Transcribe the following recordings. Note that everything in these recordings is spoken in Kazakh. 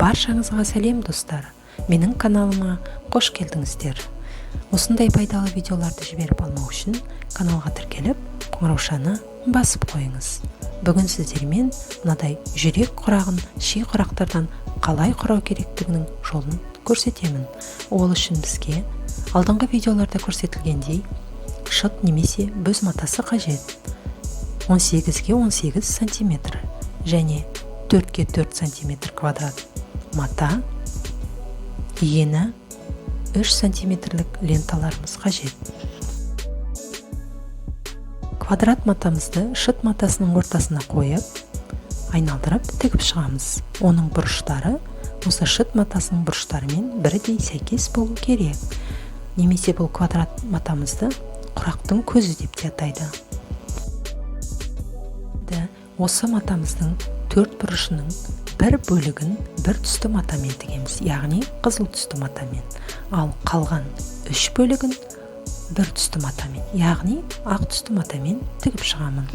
Баршаңызға сәлем, достар! Менің каналыма қош келдіңіздер. Осындай пайдалы видеоларды жіберіп алмау үшін каналға тіркеліп, қоңыраушаны басып қойыңыз. Бүгін сіздермен мынадай жүрек құрағын ши құрақтардан қалай құрау керектігінің жолын көрсетемін. Ол үшін бізге алдыңғы видеоларда көрсетілгендей шыт немесе бүз матасы қажет. 18-ге 18 сантиметр және 4-ге 4 сантиметр квадрат мата, ені 3 сантиметрлік ленталарымыз қажет. Квадрат матамызды шыт матасының ортасына қойып, айналдырып тігіп шығамыз. Оның бұрыштары осы шыт матасының бұрыштарымен бірдей сәйкес болу керек. Немесе бұл квадрат матамызды құрақтың көзі деп те атайды. Осы матамыздың төрт бұрышының бір бөлігін бір түсті матамен тігеміз, яғни қызыл түсті матамен. Ал қалған үш бөлігін бір түсті матамен, яғни ақ түсті матамен тігіп шығамын.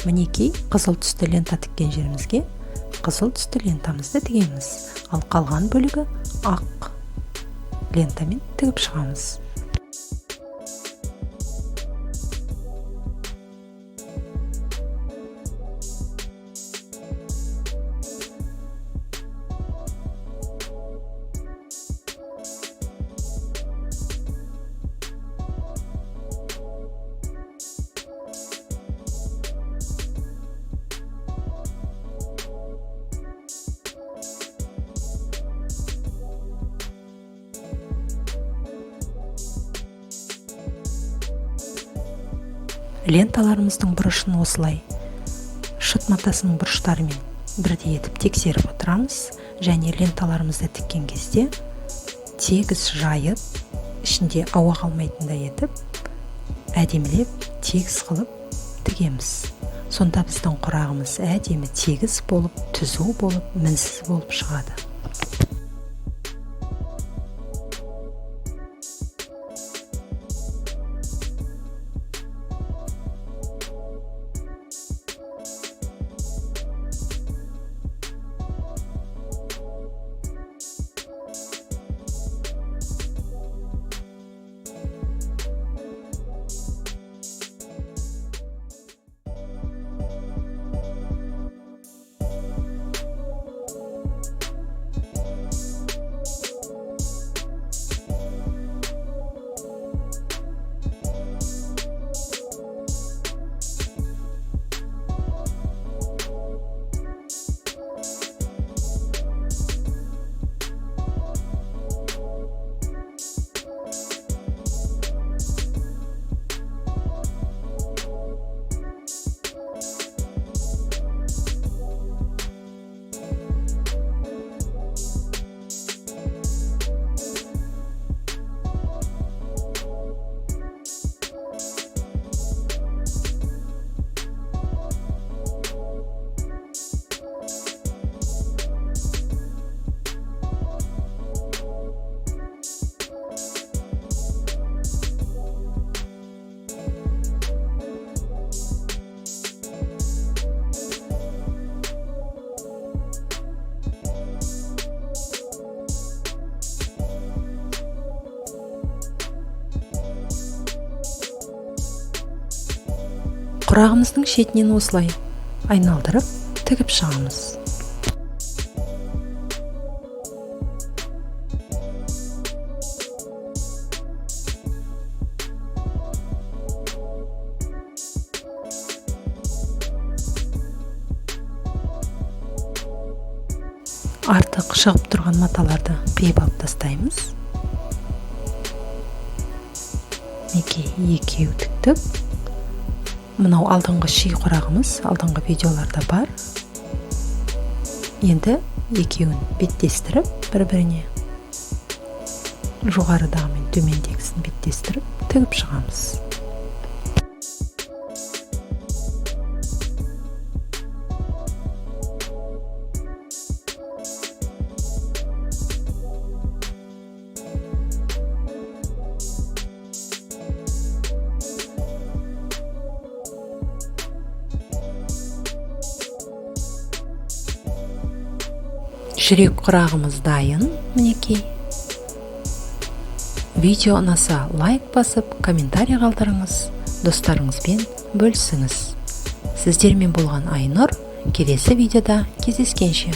Мінекей, қызыл түсті лента тіккен жерімізге қызыл түсті лентамызды тігеміз, ал қалған бөлігі ақ лентамен тігіп шығамыз. Ленталарымыздың бұрышын осылай шыт матасының бұрыштарымен бірдей етіп тексеріп отырамыз және ленталарымызды тіккен кезде тегіс жайып, ішінде ауа қалмайтындай етіп, әдемілеп тегіс қылып тігеміз. Сонда біздің құрағымыз әдемі тегіс болып, түзу болып, мінсіз болып шығады. Құрағымыздың шетінен осылай айналдырып тігіп шығамыз. Артық шығып тұрған маталарды қиып алып тастаймыз. Мінекей, екеу тіктік. Мынау алдыңғы ши құрағымыз, алдыңғы видеоларда бар. Енді екеуін беттестіріп бір-біріне, жоғарыдағы мен төмендегісін беттестіріп тігіп шығамыз. Жүрек құрағымыз дайын, мінекей. Видео ұнаса, лайк басып, комментарий қалдырыңыз, достарыңызбен бөлісіңіз. Сіздермен болған Айнұр. Келесі видеода кездескенше!